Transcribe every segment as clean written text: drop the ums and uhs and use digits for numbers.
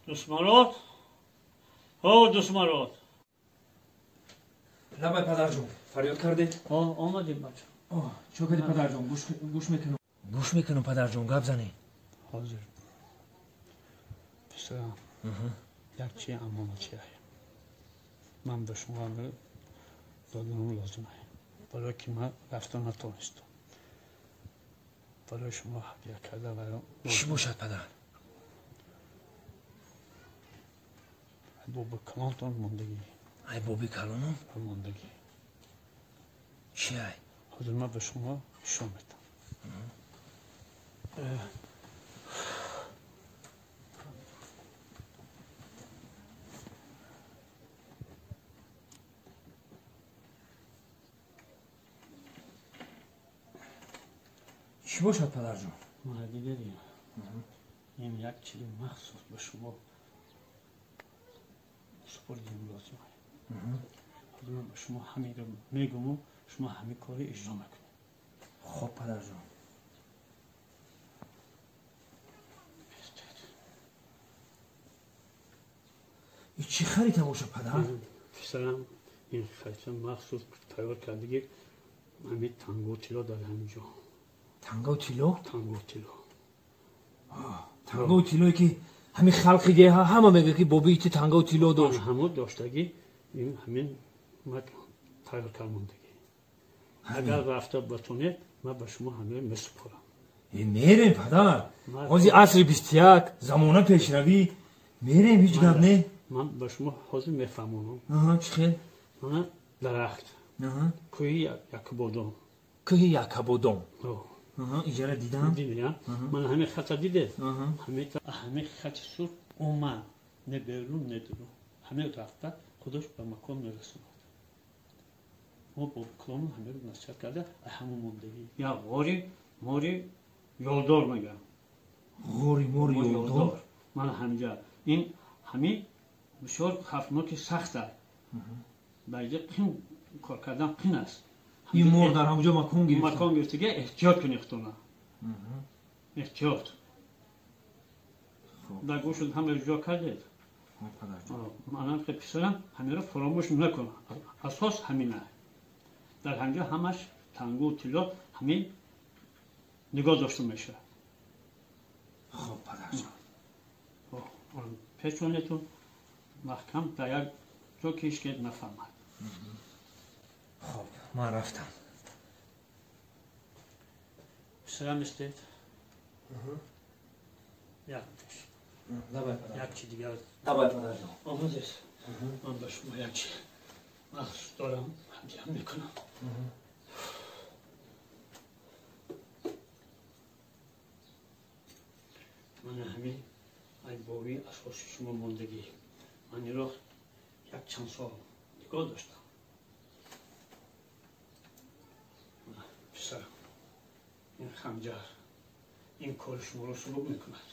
Дусмарод? О, Дусмарод. Лабай падарҷон, фарёд кардед? О, омадем бача. О, чо кардӣ падарҷон? Гӯш мекунам. Гӯш мекунам падарҷон, гап занед. Ҳозир. Писарам. Як чи амонатчи. Ман ба шумо доданом лозим. Барои ки ман рафта натонистам. Барои шумо ҳадя карда ва чӣ бошад падар? Боби калонтон мондагӣ. Ай боби калоном? Мондагӣ. Чи ай? Ҳозир ман ба шумо нишон медам. Чӣ бошад падарҷон? Мана дидед, ин як чизи махсус ба шумо супурдим лозим. Ҳозир ман ба шумо ҳаминро мегӯму шумо ҳамин корро иҷро мекунед. Хоб падарҷон. Ин чӣ харита бошад падар? Писарам, ин харита махсус тайёр кардагӣ ҳамин тангу тилло дар ҳамин ҷо. Тангу тилло? Тангу тилло. Тангу тиллое ки ҳамин халқи деҳа ҳама мегӯяд ки бобии ту тангу тилло дошт. Ҳамо доштагӣ ин ҳамин ман тайёр кард мондагӣ. Агар рафта батонед, ман ба шумо ҳамаро месупорам. Мерем падар. Ҳозир асри 21, замона пешравӣ, мерем, ҳеҷ гап не. Ман ба шумо ҳозир мефаҳмонам. Чӣ хел? Мана дарахт. Кӯҳи Якабодом. Кӯҳи Якабодом. Иҷара дидам. Дидӣ, ман ҳамин хата дидед? Ҳамин хати сурх умуман не берун, не дурун. Ҳамин рафта худаш ба макон мерасонад. Мо бо калонам ҳаминро насиҳат карда, ҳамон мондагӣ. Як ғори мори ёлдор мегӯям. Ғори мори ёлдор? Ман ҳаминҷа. Ин ҳамин бисёр хавфноки сахт аст. Ба инҷа қин кор кардан қин аст. Ин мор дар ҳамонҷо макон гирифта. Макон гирифтага, эҳтиёт кунед худтона. Эҳтиёт. Дар гӯшат ҳама ҷо кардед? Манам ки писарам ҳаминро фаромӯш накун. Асос ҳамин аст. Дар ҳамҷо ҳамаш тангу тилло ҳамин нигоҳ дошта мешавад. Хоб падарҷон. Печонетон маҳкам дар як ҷо ки ҳеҷ кас нафаҳмад. Хоб, ман рафтам. Писарам истед. Як пеш. Як чи дигар. Давай падарҷон. Омадед. Ман ба шумо як чи махсус дорам, ҳадя мекунам. Мана ҳамин ай бовии асоси шумо мондагӣ. Ман инро як чанд сол нигоҳ доштам. Писарам, ин ханҷар ин кори шуморо субук мекунад.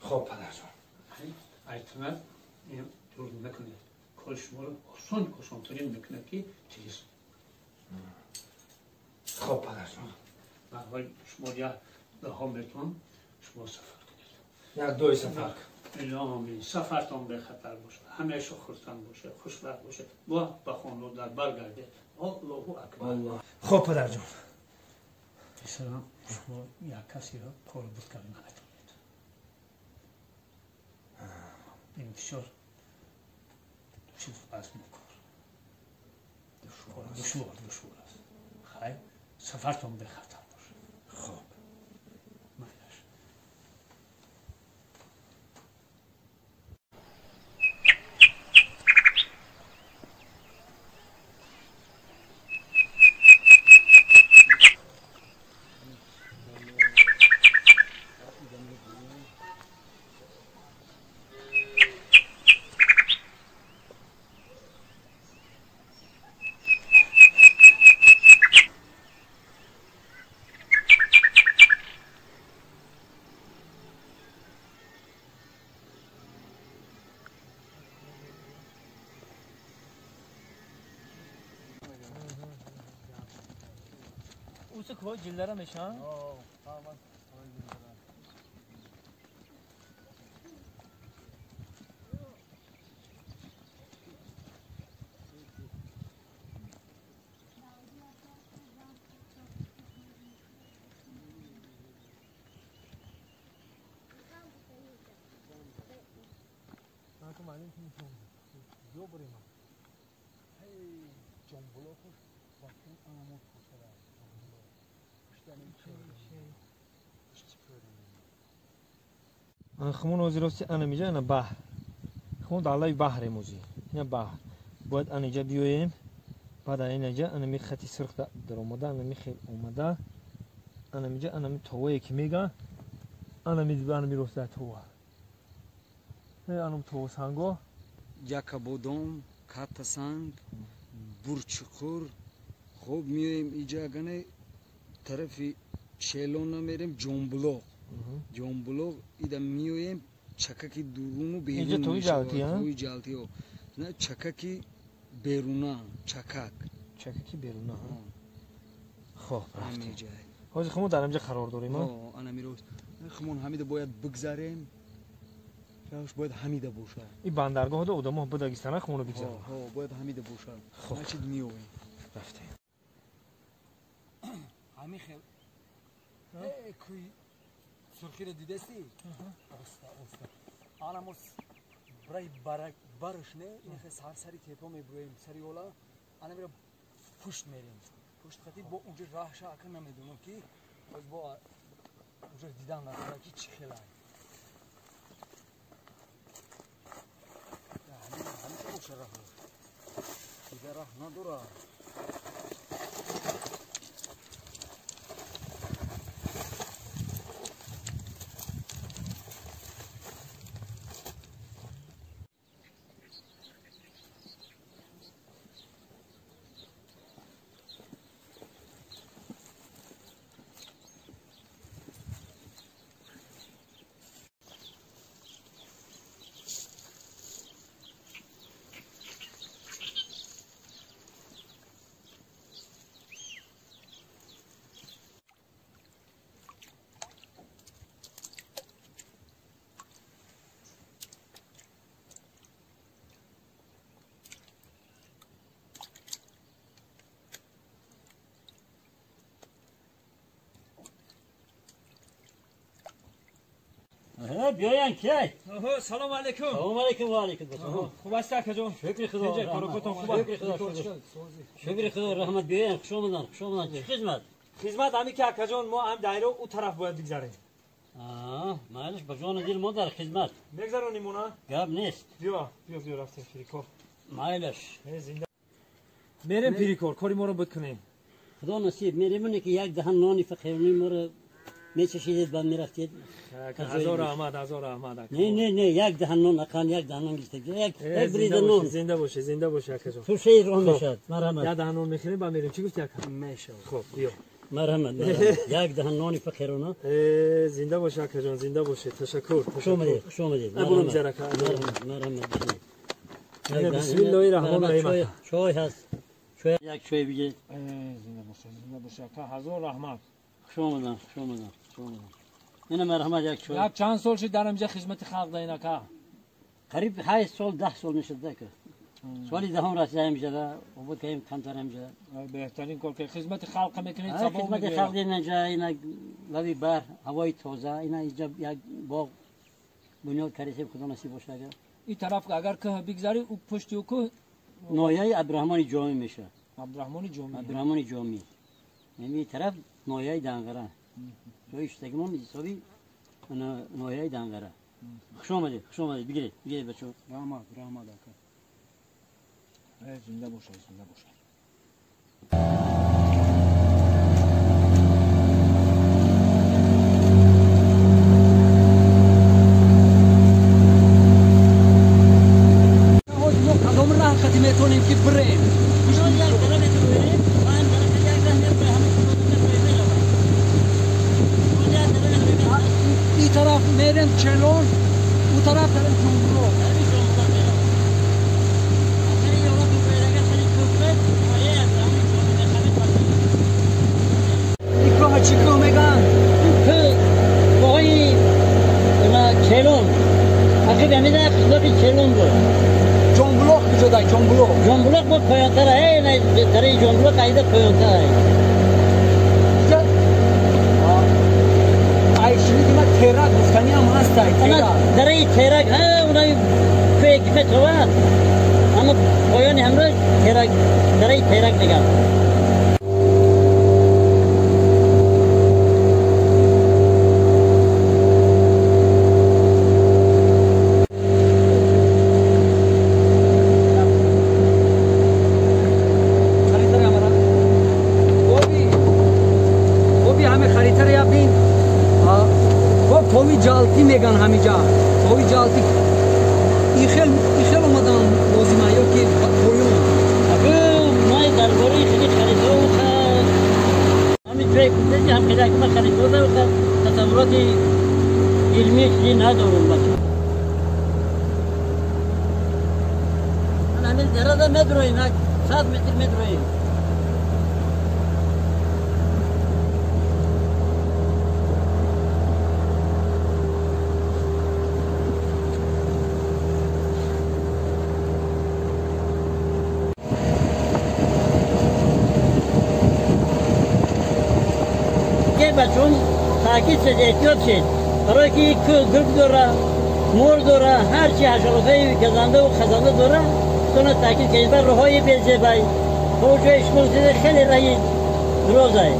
Хоб падарҷон. Айтанат ин дур накунед. Кори шуморо осон осонтарин мекунад ки тез. Хоб падарҷон. Ҳол шумо як даҳо метавон шумо сафар кунед. Як дой сафар. Илоҳи сафартон бехатар бошад, ҳамеша хурсанд бошад, хушбахт бошад, ва ба хонавода баргардед. Аллоҳу акбар. Хоб падарҷон. Писарам, шумо як касеро корбуд карда наметавонед. Ин бисёр чиз вазни кор. Душвор, душвор аст. Хайр, сафартон бехатар бошад. Хоб. Usu koy cillere meşan. Куҷо бурем? Ҷонбулоқуш вақтин анамуд пӯшада. Ҷонбулоқ. Пуштани хумон ҳозир рости ана миҷа ана баҳр. Хумон дар лаби баҳрем ҳозир. Ина баҳр. Бояд ана иҷа биёем. Баъд ана иҷа ана ми хати сурх даромада, ана ми хел омада. Ана миҷа ана ми товае ки мега. Ана ми ана ми роста това. Анам това санго. Якабодом, Катасанг, Бурчуқур. Хоб меоем иҷа агане тарафи Шелона мерем Ҷонбулоқ. Ҷонбулоқ ида меоем чакаки дуруну берун. Иҷа тои ҷалтӣ, а? Тои ҷалтӣ. На чакаки беруна, чакак. Чакаки беруна, хоб рафтем. Ҳозир хумон дар инҷа қарор дорем, а? Ана мироз. Хумон ҳамида бояд бигзарем. Рош бояд ҳамида бошад. Ин бандаргоҳда одамо будагистана хумоно бигзарем. Ҳо, бояд ҳамида бошад. Значит меоем. Рафтем. Ҳами хел. Кӯи сурхиро дидасти? Оста, оста. Ана мо барои бараш не, ин хел сарсари тепа мебуроем, сари ола, ана мера пушт мерем. Пушт хати бо унҷа раҳша ака намедонам ки боз бо унҷа дидан надора ки чӣ хелай. Ҳамиша боша раҳ. Дигар раҳ надора. بیاین کی؟ سلام علیکم. سلام علیکم و علیکم السلام. خوب هستی اکا جان؟ شکر خدا. کارکتون خوبه؟ شکر خدا. شکر خدا رحمت. بیاین خوش آمدن، خوش آمدن. چه خدمت؟ خدمت همی که اکا جان ما هم دایره او طرف باید بگذاریم. معلش با جان دل ما در خدمت. میگذرونیم اونا؟ گپ نیست. بیا بیا بیا رفتیم پیریکور. معلش. زنده. میریم پیریکور کاری ما رو بود کنیم. خدا نصیب میریم که یک دهن نانی فقیرونی ما رو میچشیدید بعد میرفتید. هزار رحمت، هزار رحمت. نه نه نه یک دهن نان اقان یک دهن نان گرفته. یک برید نان. زنده باشه، زنده باشه اکا جان. تو شیر راه میشد. مرحمت. یک دهن نان میخوریم بعد میریم. چی گفتی اکا؟ میشه. خب بیا. مرحمت. یک دهن نان فقیرونه. زنده باشه اکا جان، زنده باشه. تشکر. خوش آمدید، خوش آمدید. ابو میذاره اکا. مرحمت. بسم الله الرحمن الرحیم. چای هست. چای یک چای بگیرید. زنده باشه، زنده باشه اکا. هزار رحمت. خوش آمدن، خوش آمدن، خوش آمدن. اینه مرحمت یک چای. یک چند سال شد در اینجا خدمت خلق دارین اکا؟ قریب 8 سال 10 سال میشد که. سالی دهم رسیده اینجا و بود که کمتر اینجا. بهترین کار که خدمت خلق میکنید. خدمت خلق اینجا اینا لبی بر هوای تازه اینا اینجا یک باغ بنیاد کردیم خدا نصیب باشه اگر. این طرف اگر که بگذاری او پشت او که ناحیه عبدالرحمن جامی میشه. عبدالرحمن جامی. عبدالرحمن جامی. یعنی طرف ناحیه دنقره. جای اشتگمون حسابی ناحیه دنقره. خوش آمدید، خوش آمدید. بگیرید، بگیرید بچه‌ها. رحمت، رحمت اکا. زنده باشه، زنده باشه. ما کدام راه خطی میتونیم که بریم؟ این طرف میریم چلون، اون طرف میریم جمهور. این کوه چی کوه میگن؟ این کوه باقی چلون. عقب همیده قشلاق چلون بود. جنبلوق کجا دای؟ جنبلوق. جنبلوق بود پایان‌تر. ای دره جنبلوق ایده پایان‌تر. ایشونی که من تیرک گفتنی هم هست. دره تیرک ها اونایی کوه که Би ҳами харитара я бин. Бо тови ҷалтӣ меган ҳамиҷа. Тови ҷалтӣ. Ихел омадан лозима ё ки поён? Май дар бораи хеле харитаҳо ҳамин ҷое гуфтед, ҳам хеле ма харитаҳо тасаввуроти илмӣ чизе надорам бача. Ҳамин дарада медроем, 100 метр медроем. Бачон таъкид шуд, эҳтиёт шуд, барои ки гург дора, мор дора, ҳарчи ҳашаротҳои газандаву хазанда дора, тона таъкид кунед. Бар роҳҳои безебай, бо ҷои шумо хеле раҳи дурозай.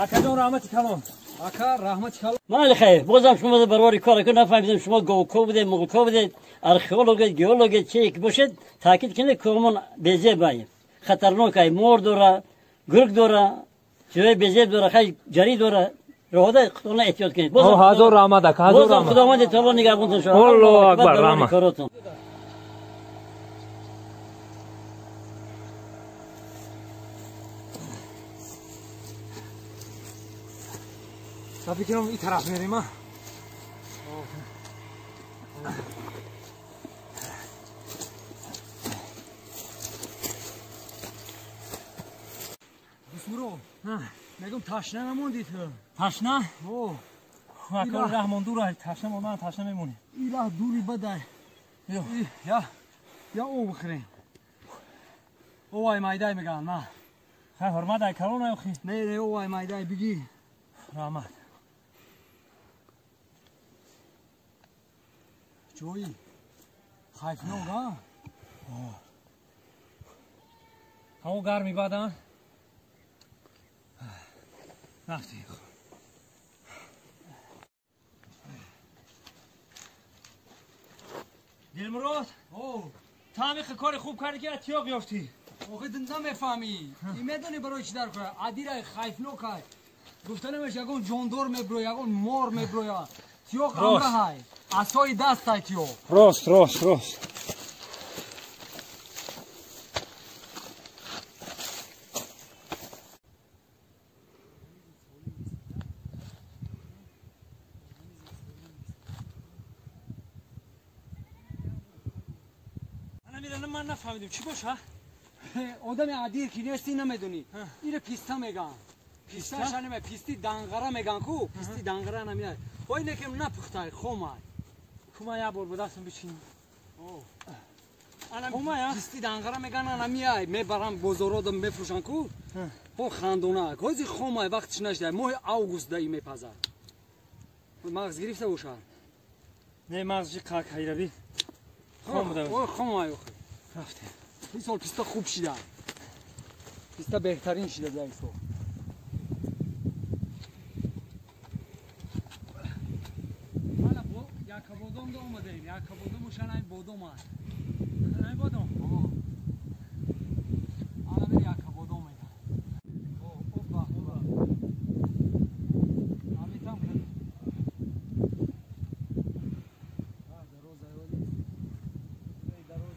Акаҷон, раҳмати калон. Ака, раҳмати калон. Мали хайр, бозам шумо барори кор кун, нафаҳмидем шумо говко будед, муғко будед, археологед, геологед, че ки бошед, таъкид кунед, кӯҳмон безебай, хатарнокай, мор дора, гург дора, чиҳои безеб дора, хай ҷарӣ дора, роҳода худона эҳтиёт кунед. Ҳазор раҳмат, ака, ҳазор раҳмат. Худованди таоло нигаҳбонтон шавад. Аллоҳу акбар, раҳмат. فکرم این طرف میریم. دوست میگم تشنه نموندی تو. تشنه؟ اوه. اکا رحمان دوره، تشنه موندن، تشنه میمونی. این راه دوری بده. یا او بخوریم. اوای مایدای میگن نه. خیر حرمت ای کلون ای نه نه اوای مایدای بگی. رحمت. جویی خایفنوک ها؟ هوا گرمی بدن؟ رفتی. دلمراد تا کار خوب کردی که اتیاق یافتی. آخه نمیفهمی. این میدونی برای چی در کنه؟ عدیره خایفنوک های. گفته نمیشه یکون جاندار میبروی، یکون مار میبروی. تیاق امره های. عصای دست های تیاق. راست راست راست. من نفهمیدم چی باشه؟ آدم عادی که نیستی نمیدونی. اینو پیستا میگن. پیستا شنمه پیستی دنگره میگن کو؟ پیستی دنگره نمیاد. وای نکم نپخته خمای. کوما یه بار بدستم بچین. انا پیستی دنگره میگن انا میای میبرم بازارادم میفروشن کو؟ خو خندونه. کوزی خمای وقتش نشده. ماه آگوست دای میپزه. مغز گرفته باشه. نه مغزی قاک هیربی. خم بوده. اوه خمای آخه. رفته. این سال پیستا خوب شده. پیستا بهترین شده در این سال. Бодом да омадаем. Яка бодом шанай бодом аст. Ай бодом. Ана бер яка бодом мега. О, опа, опа. Амитам кад. А, дароз айоди. Эй, дароз.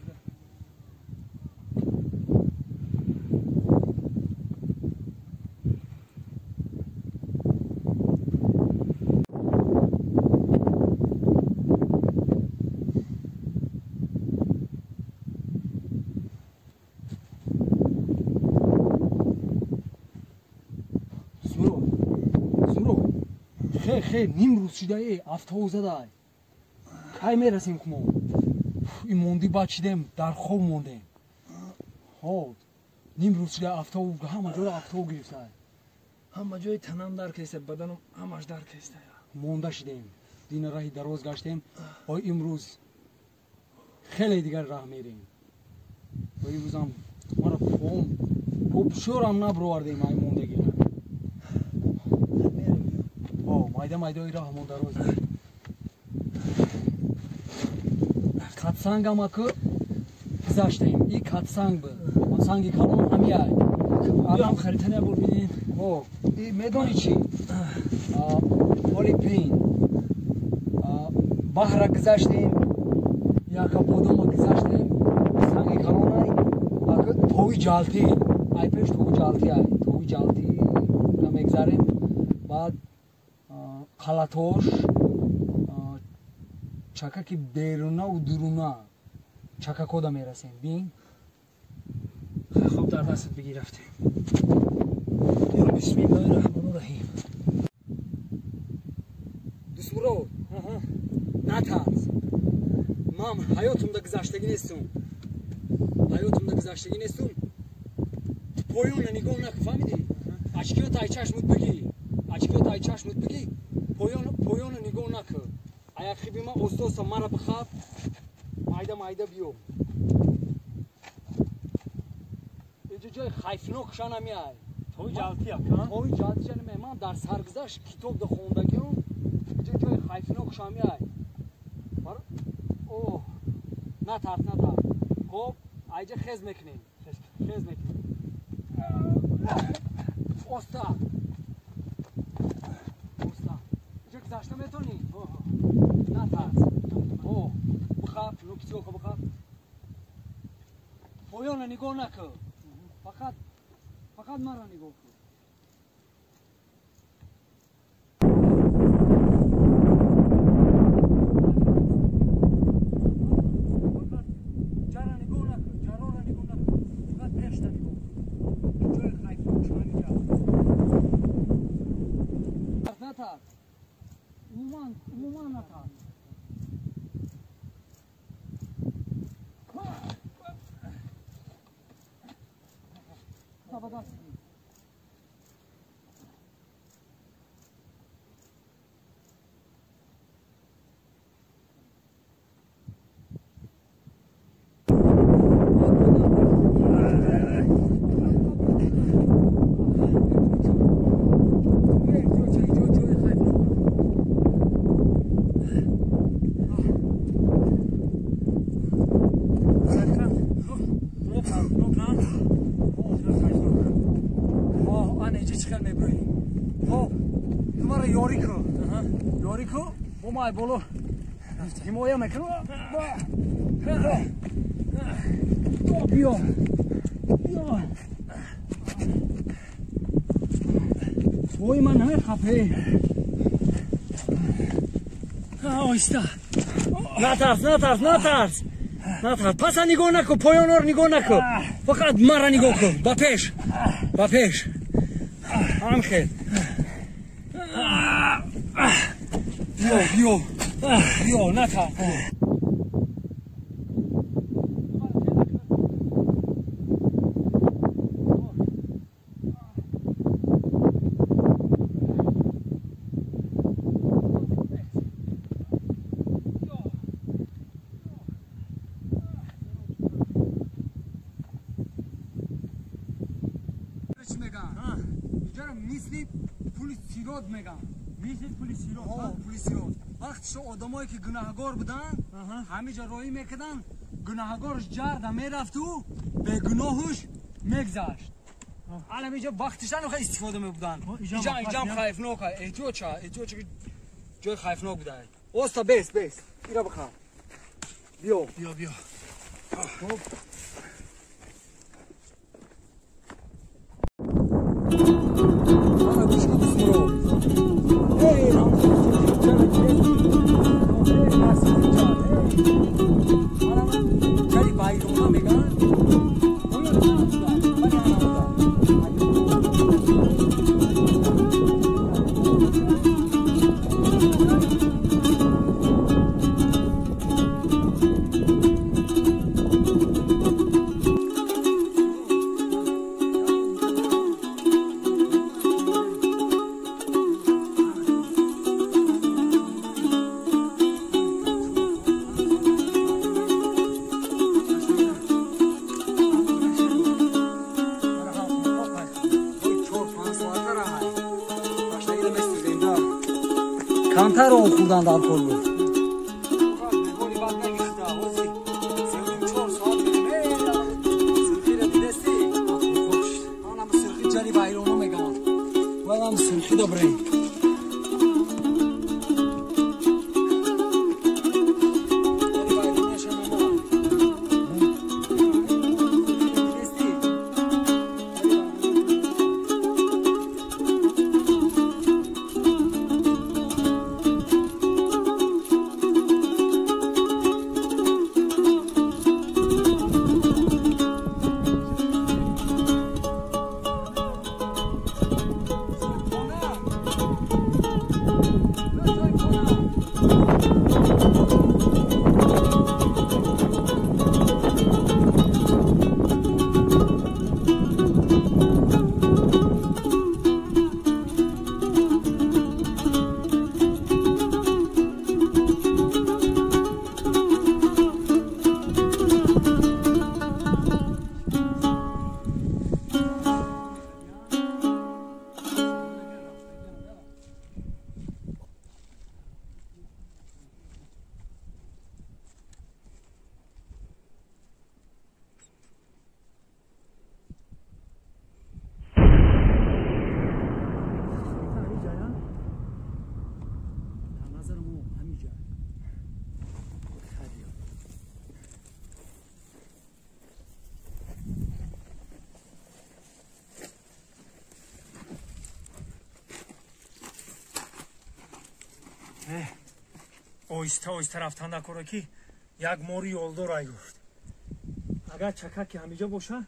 Хе, ним рӯз шуда, автобус задай. Кай мерасем мо? Ин монди баъд шидем, дар хоб мондем. Ҳо, ним рӯз шуда автобус, ҳама ҷоя автобус гирифта. Ҳама ҷои танам дар кеста, баданам ҳамаш дар кеста. Монда шидем. Дина раҳи дароз гаштем. Ой, имрӯз хеле дигар раҳ мерем. Ой, имрӯзам мара пом, попшорам набровардем ай мондагира. Майда майдаи раҳмон дароз. Катсангамаку гузаштем. И катсанг буд. Он санги калон ҳамияй. Биём харита набур бинем. О, и медони чӣ? Оли бин. Баҳра гузаштем. Яка бодома гузаштем. Санги калонай. Аку тои ҷалтӣ. Ай пеш тои ҷалтӣ ай. Тои ҷалтӣ мегзарем. Баъд қалатош, чакаки берунаву дуруна чакакода мерасем. Бин? Хуб, дар дастат бигир, рафтем. Бисмиллоҳи раҳмони раҳим. Дустмурод, натарс. Ман ҳаётумда гузаштагӣ нестум. Ҳаётумда гузаштагӣ нестум. Поёнро нигоҳ накун, фаҳмидӣ? Ачкиёт ай чашмут бигӣ. Ачкиёт ай чашмут бигӣ. Поёнро нигоҳ накун. Аяқиби ман оста-оста мара бихаб, майда майда биё. Инҷо ҷои хайфнок шанамиай. Тои ҷалтӣ ака? Тои ҷалтӣ шанамиай. Ман дар саргузашт китоб да хондагиам. Инҷо ҷои хайфнок шамиай. Оҳ, натарс, натарс. Хоб, айҷа хез мекунем. Хез мекунем. Оста. Оста. Инҷо гузашта метавонӣ? Натарс. О, бихаб, нукисиёка бихаб. Поёнро нигоҳ накун. Фақат маро нигоҳ кун. Ҷара нигоҳ накун, ҷароро нигоҳ накун. Фақат пешта нигоҳ кун. Ҷои хайфнок шуд ҳаминҷа. Натарс. Умуман натарс. Ба даст бигир. Май боло ҳимоя мекунам. Биё, биё. Ой, ман намехапе. Оҳиста. Натарс, натарс, натарс. Натарс. Паса нигоҳ накун, поёнро нигоҳ накун. Фақат маро нигоҳ кун. Ба пеш. Ба пеш. Ҳамхел. Биё, биё. Биё, натарс. Мисли пули сирот меган. Мисли пули сирот? О, пули сирот. Вақтшо одамое ки гунаҳгор буданд, ҳамиҷа роҳӣ мекарданд, гунаҳгорш ҷарда мерафту бегуноҳуш мегзашт. Алам иҷа вақтишан хай истифода мебуданд. Иҷам хайфнок, эҳтиёт ша, эҳтиёт ша, ҷои хайфнок буда. Оста бес, бес. Ира бихам. Биё. Биё, биё. Хоб. Ана гӯш кун дӯстмуро. Эй, ҷари байрона меган. Камтар об хӯрдан дар кор буд. Оҳиста оҳиста рафтан накора ки як мори ёлдор ай гуфт. Агар чакак ки ҳамиҷо боша,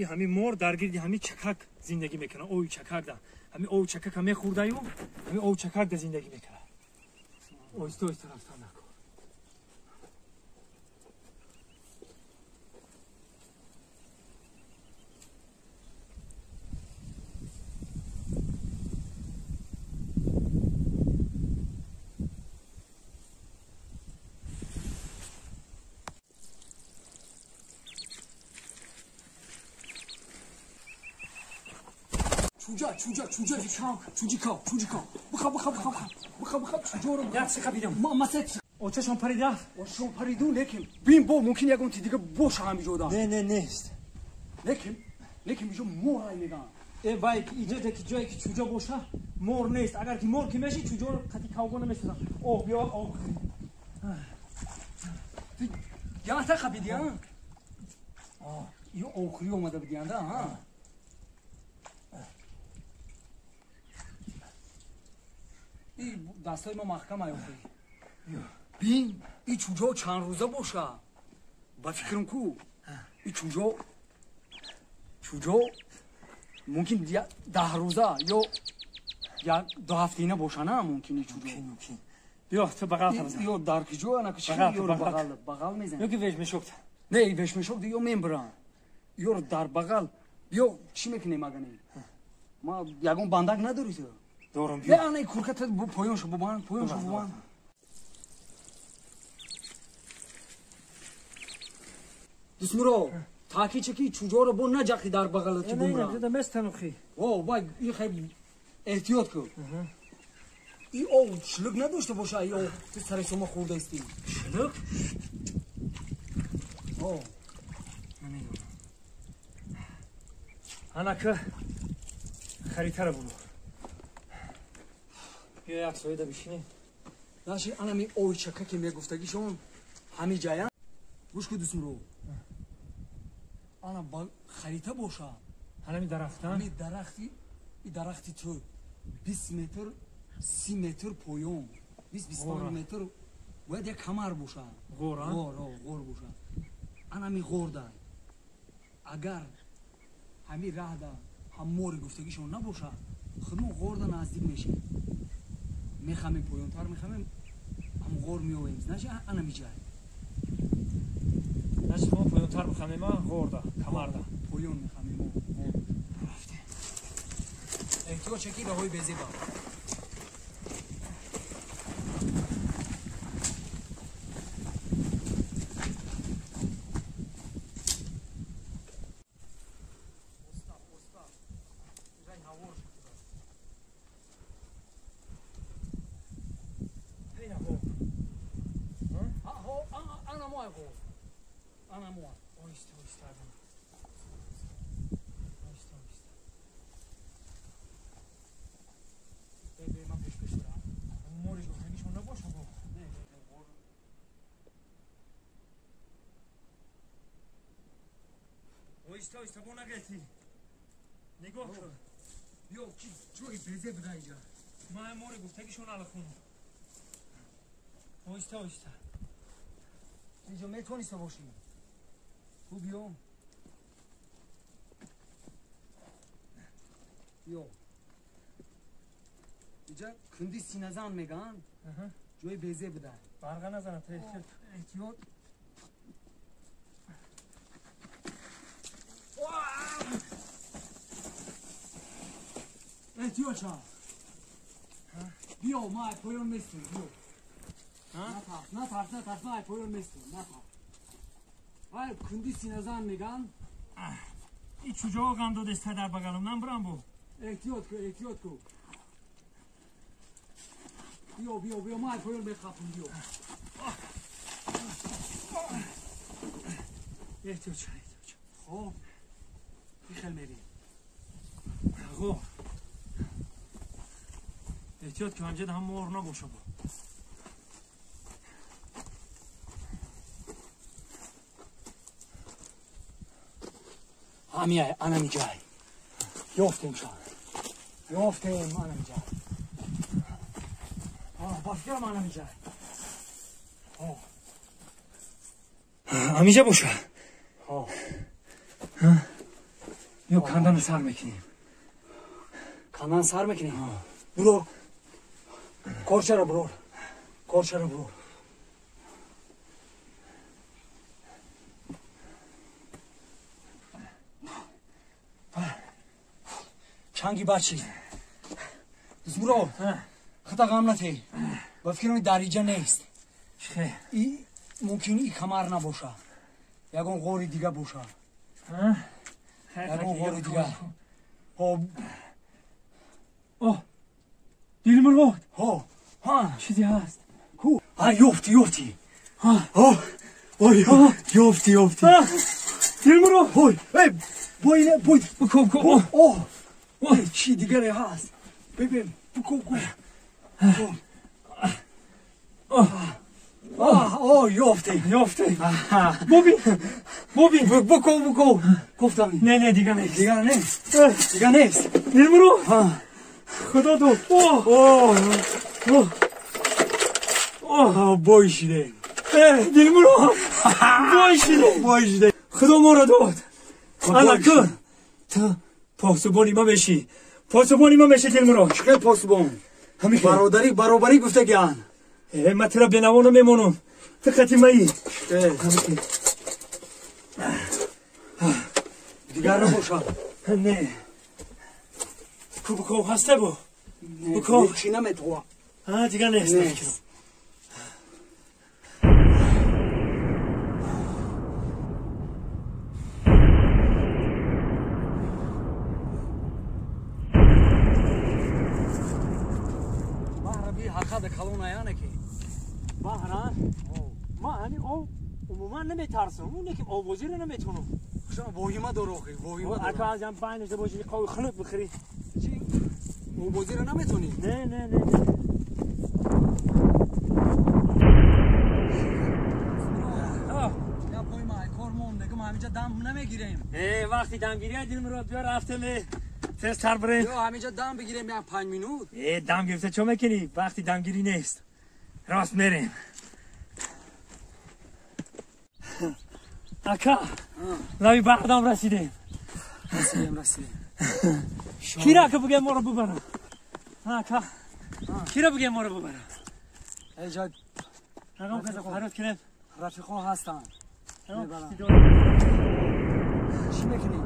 и ҳами мор дар гирди ҳами чакак зиндагӣ мекунад, ови чакакда. Ҳами ови чакака мехӯрдаю, ҳами ови чакакда зиндагӣ мекунад. Оҳиста оҳиста рафтан накор. Чуҷа, чуҷа, чуҷа, чуҷи кав, чуҷи кав. Бихаб, бихаб, бихаб, бихаб, бихаб, чуҷоро. Як сиқа бидам. Ма се. Очашон парид рафт. Очашон париду, лекин бин бо мумкин ягон ти дига боша ҳамиҷода. Не, не, нест. Лекин, лекин иҷо мор ай меган. Э вай, иҷо ки ҷое ки чуҷа боша, мор нест. Агар ки мор ки меши, чуҷоро қати кавго намесозам. Об биё, об. Яна хабиди, а? Ё охири омада бидианда, а? Дастҳои ма маҳкам ай охи. Бин, и чуҷо чанд рӯза боша? Ба фикрам ку, и чуҷо мумкин 10 рӯза ё 2 ҳафтаина боша, на мумкин и чуҷо. Мумкин. Биё, ту бағал бизан. Ё дар киҷо ана ки ё бағал мезанам. Ё ки вешмешок. Не, вешмешок ё мембирам. Ё дар бағал. Биё, чӣ мекунем агане? Ма ягон бандак надорӣ ту? Дорам, биё. Не, ана курката поён шо бубан, поён шо бубан. Дусмуро, таки чаки чуҷоро бо наҷақи дар бағалат ки бумра. Не, не, местанухи. О, вай, и хай эҳтиёт кун. ин об шлук надошта боша, ин об ту сари сома хӯрдаистӣ. Шлук? О. Намедонам. Анака харитара було. Биё як соида бишинем. Наши анами ои чака ки мегуфтагишон ҳами ҷая. Гӯш ку дусмуро. Ана ба харита боша. Ҳанами дарахта? Ҳами дарахти, и дарахти ту 20 метр, 30 метр поён. 20-25 метр бояд як камар боша. Ғор, а? Ғор, ғор боша. Анами ғорда. Агар ҳами раҳда ҳам мори гуфтагишон набоша, худмо ғорда наздик мешем. Мехамем поёнтар мехамем, ҳам ғор меоем. Значит, анами ҷай. Значит, мо поёнтар мехамем, ғорда, камарда. Поён мехамем, ғор. Рафтем. Эҳтиёт чаки роҳҳои безеба. Оҳиста оҳиста бо нагелтӣ. Нигоҳ кун. Биё, ки ҷои безеб буда инҷа. Ман мори гуфтагишон алахун. Оҳиста оҳиста. Инҷо метавониста бошӣ. Ту биё. Биё. Инҷа кунди синазан мегӯянд. Ҷои безеб буда. Барға назанад, эҳтиёт. Эҳтиёт. Эҳтиёт шав. Биё, ма ай поён местем, биё. Натарс, натарс, натарс, ма ай поён местем, натарс. Ай кунди синазан мегӯянд. И чуҷоҳо ғам додеста дар бағалам, ман бурам бу. Эҳтиёт ку, эҳтиёт ку. Биё, биё, биё, ма ай поён мехапам, биё. Эҳтиёт шав, эҳтиёт шав. Хоб, бихел мерем. Ғор. Эҳтиёт ки ҳамҷада ҳам мор набоша бо. Ҳамиай, анами ҷай. Ёфтем шав. Ёфтем, анами ҷай. Ба фикрам анами ҷай. Ҳамиҷа боша? Ё кандану сар мекунем. Кандан сар мекунем? Бурор. Корчаро бурор. Корчаро бурор. Чанги бачи. Дузмуров, худа ғам натей. Ба фикрам дариҷа нест. И мумкин и камар набоша. Ягон ғори дига боша. Ягон ғори дига. Хоб. Оҳ. Дилмурод. Ҳо. Ҳа. Чизе ҳаст. Ҳу. Ҳа, ёфтӣ, ёфтӣ. Ҳо. Ой, ёфтӣ, ёфтӣ. Дилмурод. Ой, эй, бой, бой. Буков, буков. Оҳ. Ой, чӣ дигаре ҳаст. Бибин, буков, буков. Оҳ. Оҳ, ёфтӣ. Ёфтӣ. Бубин. Бубин. Буков, буков. Гуфтам. Не, не, дига нест. Дига нест. Дига нест. Дилмурод. Ҳа. Худо дод. Оҳ. Оҳ. Оҳ. Оҳ, бой шидем. Дилмурод. Бой шидем. Бой шидем. Худо моро дод. Ана кун. Ту посубони ма мешӣ. Посубони ма мешӣ, Дилмурод. Чӣ хел посубон? Бародарӣ, баробарӣ гуфтагиан. Ман туро бенаво намемонам. Ту хати маӣ. Дигар набошад. Не. Ку буков ҳаста бу? Буков. Чӣ наметова? Ҳа, дигар нест. Нест. Баҳра? Ма ҳамин об умуман наметарсам. Уне ки овозиро наметонам. Шумо воҳима дорӣ охи, воҳима дорӣ. Ака аз ам байнаш боши қови хунук бихӯрӣ. Чӣ? Овозиро наметонӣ? Не, не, не. Я пой ма кор мон, нагум ҳаминҷа дам намегирем. Вақти дамгирӣ дилм ро биё рафтем. Тезтар бирем. Ё ҳаминҷа дам бигирем як 5 минут. Дам гирифта чо мекунӣ? Вақти дамгирӣ нест. Рост мерем. Ака, лаби баҳрдам расидем. Расидем, расидем. Кира ки бигем моро бибарам? Ака, кира бигем моро бибарам? Эй ҷой. Ҳагам каса фарёд кунем. Рафиқо ҳастанд. Чӣ мекунӣ?